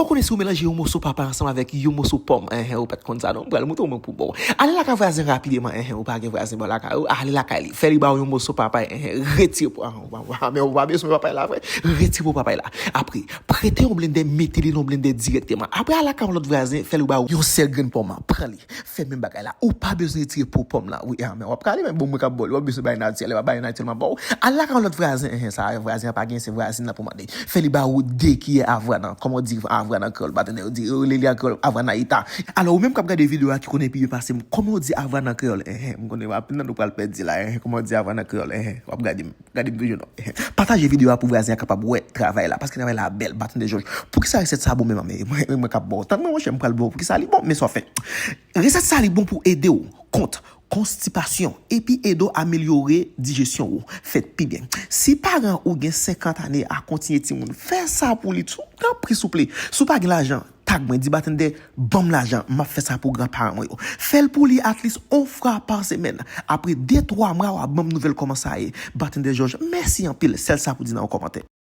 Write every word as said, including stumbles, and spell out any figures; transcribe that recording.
Ou konnen si ou melanje yon moso papay ansanm avèk yon moso pòm, enhen, ou pa t konn sa non, m pral montre w mwen pou bon. Ale lakay vwazen rapideman, enhen, ou pa gen vwazen bò lakay ou, ale lakay li. Fè li ba w yon moso papay, enhen, retire pou, ah, ah, men ou pa bezwen papay la vre, retire pou papay la. Apre, prete yon blendè, mete li nan blendè dirèkteman. Apre, ale lakay yon lòt vwazen, fè li ba w yon sèl grenn pòm, pran li. Fè menm bagay la. Ou pa bezwen retire po pòm la. Wi, ah, men w ap ka ale, men bon, mwen k ap ba w li, w ap bezwen bay natirèl, e pa bay natirèlman ba w. Al lakay yon lòt vwazen, enhen, sa vwazen an pa gen, se vwazin nan pou mande. Fè li ba ou de kiyè avwanan, kòman w di avwanan kreyòl, batandè yo di, yo rele li an kreyòl, avwanayita. Alò, ou menm k ap gade videyo a ki konnen pi byen pase m, kòman w di avwanan kreyòl, enhen, m konnen anpil nan nou pral pèdi la, enhen, kòman w di avwanan kreyòl, enhen, w ap gade m. Gade m toujou non. Pataje videyo a pou vwazen an kapab wè travay la, paske travay la bèl, batandè Jòj. Poukisa resèt sa bon menm, men mwen, mwen k ap ba w. Tann mwen, monchè, m pral ba w. Poukisa li bon, men sa w fè. Resèt sa li bon pou ede w kont konstipasyon, epi ede w amelyore dijesyon ou. Fèt pi byen. Si paran ou gen senkant ane a kontinye timoun, fè sa pou li tou, tanpri souple. Si w pa gen lajan, tag mwen, di batandè, ban m lajan, m ap fè sa pou granparan mwen yo. Fè l pou li at least on fwa pa semèn. Apre de twa mwa, w a ban m nouvèl kòman sa ye. Batandè Jòj, mèsi anpil. Sèl sa pou di nan yon kòmantè.